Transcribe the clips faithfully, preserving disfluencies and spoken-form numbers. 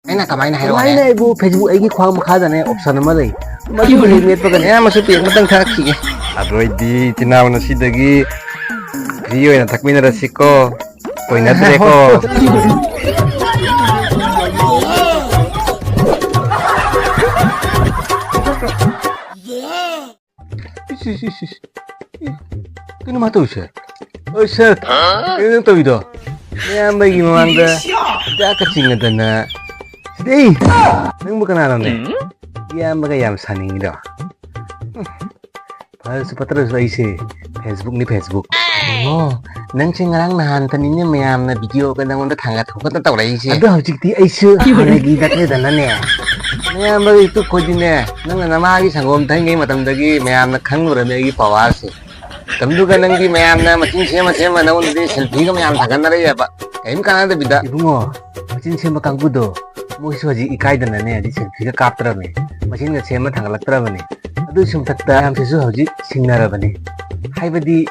ꯑꯩꯅ ꯀꯃꯥꯏꯅ ꯍꯥꯏꯔꯛꯑꯣ ꯍꯥꯏ? ꯀꯃꯥꯏꯅ ꯑꯩꯕꯨ? Facebook ꯑꯩꯒꯤ ꯈ꯭ꯋꯥꯡ ꯃꯈꯥꯗꯅꯦ option ꯑꯃ ꯂꯩ, ꯃꯗꯨ ꯍꯦꯛ ꯃꯦꯠꯄꯒꯅꯦ꯫ ꯃꯌꯥꯝ ꯑꯃꯁꯨ ꯄꯦꯛ ꯑꯃꯇꯪ ꯊꯛꯈꯤꯒꯦ꯫ ꯑꯗꯨ ꯑꯣꯏꯗꯤ ꯏꯆꯤꯟ ꯏꯅꯥꯎ ꯉꯁꯤꯗꯒꯤ free ꯑꯣꯏꯅ ꯊꯛꯃꯤꯟꯅꯔꯁꯤꯀꯣ, ꯀꯣꯏꯅꯗ꯭ꯔꯦꯀꯣ꯫ ꯏꯁ, ꯏꯁ, ꯏꯁ, ꯏꯁ꯫ ꯑꯦ, ꯀꯩꯅꯣ ꯃꯥ ꯇꯧꯔꯤꯁꯦ? ꯑꯣꯏ ꯁꯛ, ꯀꯩꯅꯣ ꯅꯪ ꯇꯧꯔꯤꯗꯣ? ꯃꯌꯥꯝꯕꯒꯤ ꯃꯃꯥꯡꯗ ꯆꯥꯛꯀ ꯆꯤꯡꯅꯗꯅ꯫ ꯁꯤꯗꯤ ꯑꯩ, ꯅꯪꯕꯨ ꯀꯅꯥꯅꯣꯅꯦ? ꯏꯌꯥꯝꯕꯒ ꯌꯥꯝ ꯁꯥꯅꯤꯡꯉꯤꯗꯣ? ꯐꯔꯁꯨ ꯐꯠꯇ꯭ꯔꯁꯨ ꯑꯩꯁꯦ Facebook ꯅꯤ, Facebook꯫ ꯑꯣ, ꯅꯪꯁꯦ ꯉꯔꯥꯡ ꯅꯍꯥꯟꯇꯅꯤꯅꯦ ꯃꯌꯥꯝꯅ videoꯒ ꯅꯪꯉꯣꯟꯗ ꯊꯥꯡꯒꯠ ꯈꯣꯠꯀꯠꯇ ꯇꯧꯔꯛꯏꯁꯦ꯫ ꯑꯗꯣ ꯍꯧꯖꯤꯛꯇꯤ ꯑꯩꯁꯨ ꯍꯥꯟꯅꯒꯤ ꯅꯠꯇ꯭ꯔꯦꯗꯅꯅꯦ꯫ ꯅꯌꯥꯝꯕꯒꯤ ꯇꯨ ꯈꯣꯏꯗꯤꯅꯦ, ꯅꯪꯅ ꯅꯃꯥꯒꯤ ꯁꯪꯒꯣꯝ ꯊꯛꯏꯉꯩ ꯃꯇꯝꯗꯒꯤ ꯃꯌꯥꯝꯅ ꯈꯪꯂꯨꯔꯃꯤ ꯑꯩꯒꯤ powerꯁꯦ꯫ ꯃꯇꯝꯗꯨꯒ ꯅꯪꯗꯤ ꯃꯌꯥꯝꯅ ꯃꯆꯤꯟ ꯁꯦꯝꯃ ꯁꯦꯝꯃ ꯅꯉꯣꯟꯗꯗꯤ selfieꯒ ꯃꯌꯥꯝ ꯊꯥꯒꯠꯅꯔꯛꯑꯦꯕ꯫ ꯀꯔꯤꯝ ꯀꯥꯟꯅꯗꯕꯤꯗ꯫ ꯏꯕꯨꯡꯉꯣ, ꯃꯆꯤꯟ ꯁꯦꯝꯕ ꯀꯥꯡꯕꯨꯗꯣ, ꯃꯣꯏꯁꯨ ꯍꯧꯖꯤꯛ ꯏꯀꯥꯏꯗꯅꯅꯦ, ꯍꯧꯖꯤꯛ selfieꯒ ꯀꯥꯞꯇ꯭ꯔꯕꯅꯤ, ꯃꯆꯤꯟꯒ ꯁꯦꯝꯃ ꯊꯥꯡꯒꯠꯂꯛꯇ꯭ꯔꯕꯅꯤ꯫ ꯑꯗꯨꯏꯁꯨ ꯃꯊꯛꯇ ꯃꯌꯥꯝꯁꯤꯁꯨ ꯍꯧꯖꯤꯛ ꯁꯤꯡꯅꯔꯕꯅꯤ, ꯍꯥꯏꯕꯗꯤ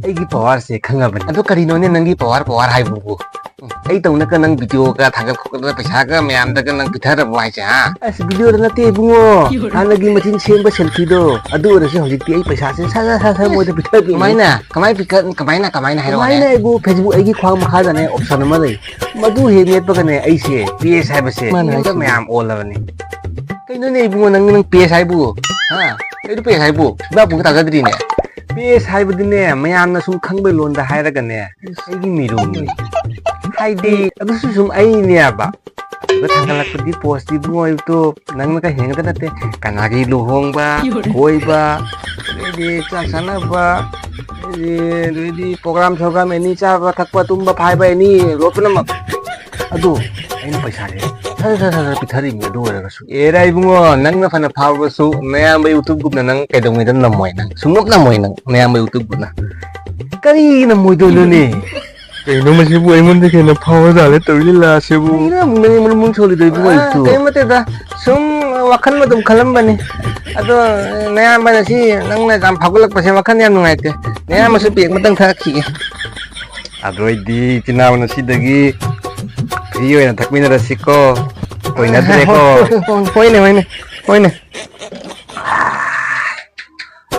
ꯑꯩꯒꯤ powerꯁꯦ ꯈꯪꯉꯕꯅꯤ꯫ ꯑꯗꯣ ꯀꯔꯤꯅꯣꯅꯦ ꯅꯪꯒꯤ power, power ꯍꯥꯏꯕꯕꯨ? ꯎꯝ, ꯑꯩ ꯇꯧꯅꯒ ꯅꯪ videoꯒ ꯊꯥꯒꯠ ꯈꯣꯠꯀꯠꯇꯅ ꯄꯩꯁꯥꯒ ꯃꯌꯥꯝꯗꯒ ꯅꯪ ꯄꯤꯊꯔꯕꯣ ꯍꯥꯏꯁꯦ, ꯍꯥ? ꯑꯁ, videoꯗ ꯅꯠꯇꯦ ꯏꯕꯨꯡꯉꯣ, ꯍꯥꯟꯅꯒꯤ ꯃꯆꯤꯟ ꯁꯦꯝꯕ selfieꯗꯣ, ꯑꯗꯨ ꯑꯣꯏꯔꯁꯨ ꯍꯧꯖꯤꯛꯇꯤ ꯑꯩ ꯄꯩꯁꯥꯁꯦ ꯁꯠ ꯁꯠ ꯁꯠ ꯁꯠ ꯃꯣꯏꯗ ꯄꯤꯊꯕꯤꯅꯤ꯫ ꯀꯃꯥꯏꯅ? ꯀꯃꯥꯏ ꯄꯤꯈꯠ-, ꯀꯃꯥꯏꯅ, ꯀꯃꯥꯏꯅ ꯍꯥꯏꯔꯛꯑꯣꯅꯦ? ꯀꯃꯥꯏꯅ ꯑꯩꯕꯨ? Facebook ꯑꯩꯒꯤ ꯈ꯭ꯋꯥꯡ ꯃꯈꯥꯗꯅꯦ option ꯑꯃ ꯂꯩ, ꯃꯗꯨ ꯍꯦꯛ ꯃꯦꯠꯄꯒꯅꯦ ꯑꯩꯁꯦ page ꯍꯥꯏꯕꯁꯦ ꯃꯥꯅ ꯃꯤꯡꯗ ꯍꯥꯏꯁꯤꯅꯤ꯫ ꯃꯌꯥꯝ ꯑꯣꯜꯂꯕꯅꯤ꯫ ꯀꯩꯅꯣꯅꯦ ꯏꯕꯨꯡꯉꯣ, ꯅꯪ, ꯅꯪ page ꯍꯥꯏꯕꯨ? ꯍꯥ? ꯀꯩꯅꯣ page ꯍꯥꯏꯕꯨ? ꯁꯨꯡꯇꯥ ꯄꯨꯡꯇꯥ ꯇꯥꯖꯗ꯭ꯔꯤꯅꯦ꯫ Page ꯍꯥꯏꯕꯗꯤꯅꯦ, ꯃꯌꯥꯝꯅ ꯁꯨꯝ ꯈꯪꯕꯩ ꯂꯣꯟꯗ ꯍꯥꯏꯔꯒꯅꯦ, ꯑꯩꯒꯤ ꯃꯤꯔꯣꯜꯅꯤ꯫ ꯍꯥꯏꯗꯤ, ꯑꯗꯨꯁꯨ ꯁꯨꯝ ꯑꯩꯅꯦꯕ꯫ ꯑꯗꯨꯒ ꯊꯥꯒꯠꯂꯛꯄꯗꯤ postꯇꯤ ꯏꯕꯨꯡꯉꯣ, ꯑꯌꯨꯛꯇꯣ ꯅꯪꯅꯒ ꯍꯦꯟꯒꯗ ꯅꯠꯇꯦ꯫ ꯀꯅꯥꯒꯤ ꯂꯨꯍꯣꯡꯕ, ꯀꯣꯏꯕ, ꯑꯗꯩꯗꯤ ꯆꯥꯛ ꯆꯥꯅꯕ, ꯑꯗꯩꯗꯤ, ꯑꯗꯩꯗꯤ program ꯁꯣꯒ꯭ꯔꯥꯝ any, ꯆꯥꯕ ꯊꯛꯄ ꯇꯨꯝꯕ ꯐꯥꯏꯕ any, ꯂꯣꯏ ꯄꯨꯝꯅꯃꯛ꯫ ꯑꯗꯣ ꯑꯩꯅ ꯄꯩꯁꯥꯁꯦ ꯁꯠ ꯁꯠ ꯁꯠ ꯁꯠ ꯄꯤꯊꯔꯤꯕꯅꯤ꯫ ꯑꯗꯨ ꯑꯣꯏꯔꯒꯁꯨ ꯑꯦꯔꯥ ꯏꯕꯨꯡꯉꯣ, ꯅꯪꯅ ꯐꯅ ꯐꯥꯎꯔꯁꯨ ꯅꯌꯥꯝꯕ YouTubeꯒꯨꯝꯅ ꯅꯪ ꯀꯩꯗꯧꯉꯩꯗ ꯅꯝꯃꯣꯏ, ꯅꯪ ꯁꯨꯡꯅꯝ ꯅꯝꯃꯣꯏ, ꯅꯪ ꯅꯌꯥꯝꯕ YouTubeꯒꯨꯝꯅ꯫ ꯀꯔꯤ ꯅꯝꯃꯣꯏꯗꯣꯏꯅꯣꯅꯦ? ꯀꯩꯅꯣ ꯃꯁꯤꯕꯨ ꯑꯩꯉꯣꯟꯗ ꯍꯦꯟꯅ ꯐꯥꯎꯔꯖꯥꯠꯂꯦ ꯇꯧꯔꯤ ꯂꯤꯂꯥꯁꯤꯕꯨ? ꯀꯩꯅꯣ ꯑꯃꯨꯛ ꯅꯪ ꯑꯩꯉꯣꯟꯗ ꯃꯨꯟ ꯁꯣꯜꯂꯤꯗꯣ ꯏꯕꯨꯡꯉꯣ? ꯑ, ꯑꯩꯁꯨ ꯀꯩꯝ ꯅꯠꯇꯦꯗ, ꯁꯨꯝ ꯋꯥꯈꯜ ꯑꯗꯨꯝ ꯈꯜꯂꯝꯕꯅꯤ꯫ ꯑꯗꯣ ꯅꯌꯥꯝꯕ ꯉꯁꯤ ꯅꯪꯅ ꯌꯥꯝ ꯐꯥꯎꯒꯠꯂꯛꯄꯁꯦ ꯋꯥꯈꯜ ꯌꯥꯝ ꯅꯨꯡꯉꯥꯏꯇꯦ꯫ ꯅꯌꯥꯝꯕꯁꯨ ꯄꯦꯛ ꯑꯃꯇꯪ ꯊꯛꯈꯤꯒꯦ꯫ ꯑꯗꯨ ꯑꯣꯏꯗꯤ ꯏꯆꯤꯟ ꯏꯅꯥꯎ ꯉꯁꯤꯗꯒꯤ free ꯑꯣꯏꯅ ꯊꯛꯃꯤꯟꯅꯔꯁꯤꯀꯣ꯫ ꯀꯣꯏꯅꯗ꯭ꯔꯦꯀꯣ꯫ ꯍꯣꯏꯅꯦ, ꯍꯣꯏꯅꯦ, ꯍꯣꯏꯅꯦ꯫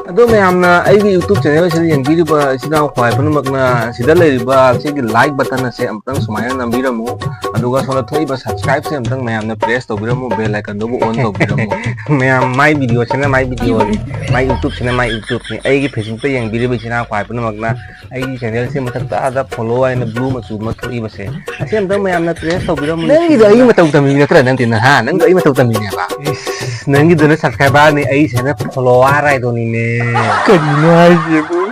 ꯑꯗꯣ ꯃꯌꯥꯝꯅ ꯑꯩꯒꯤ YouTube channel ꯑꯁꯤꯗ ꯌꯦꯡꯕꯤꯔꯤꯕ ꯏꯆꯤꯟ ꯏꯅꯥꯎ ꯈ꯭ꯋꯥꯏ ꯄꯨꯝꯅꯃꯛꯅ ꯁꯤꯗ ꯂꯩꯔꯤꯕ ꯁꯤꯒꯤ like button ꯑꯁꯦ ꯑꯃꯨꯛꯇꯪ ꯁꯨꯃꯥꯏꯅ ꯅꯝꯕꯤꯔꯝꯃꯨ꯫ ꯑꯗꯨꯒ ꯁꯣꯝꯗ ꯊꯣꯛꯏꯕ subscribe ꯁꯦ ꯑꯃꯨꯛꯇꯪ ꯃꯌꯥꯝꯅ press ꯇꯧꯕꯤꯔꯝꯃꯨ, bell icon ꯗꯨꯕꯨ on ꯇꯧꯕꯤꯔꯝꯃꯨ꯫ ꯃꯌꯥꯝ, my video ꯁꯤꯅ my video ꯅꯤ, my YouTube ꯁꯤꯅ my YouTube ꯅꯤ꯫ ꯑꯩꯒꯤ Facebook ꯇ ꯌꯦꯡꯕꯤꯔꯤꯕ ꯏꯆꯤꯟ ꯏꯅꯥꯎ ꯈ꯭ꯋꯥꯏ ꯄꯨꯝꯅꯃꯛꯅ ꯑꯩꯒꯤ channel ꯁꯦ ꯃꯊꯛꯇ ꯑꯥꯗ follow ꯍꯥꯏꯅ blue ꯃꯆꯨ ꯑꯃ ꯊꯣꯛꯏꯕꯁꯦ, ꯑꯁꯤ ꯑꯝꯇꯪ ꯃꯌꯥꯝꯅ press ꯇꯧꯕꯤꯔꯝꯃꯨ꯫ ꯅꯪꯒꯤꯗꯣ ꯑꯩꯒꯤ ꯃꯇꯧ ꯇꯝꯃꯤꯕ ꯅꯠꯇ꯭ꯔꯥ? ꯅꯪꯗꯤ ꯅꯍꯥ, ꯅꯪꯗꯣ ꯑꯩ ꯃꯇꯧ ꯇꯝꯃꯤꯅꯦꯕ꯫ ꯏꯁ, ꯅꯪꯒꯤꯗꯨꯅ subscriber ꯅꯤ, ꯑꯩꯁꯤꯅ follower ꯍꯥꯏꯗꯨꯅꯤꯅꯦ꯫ ꯀꯔꯤꯅꯣ ꯍꯥꯏꯁꯤꯕꯨ?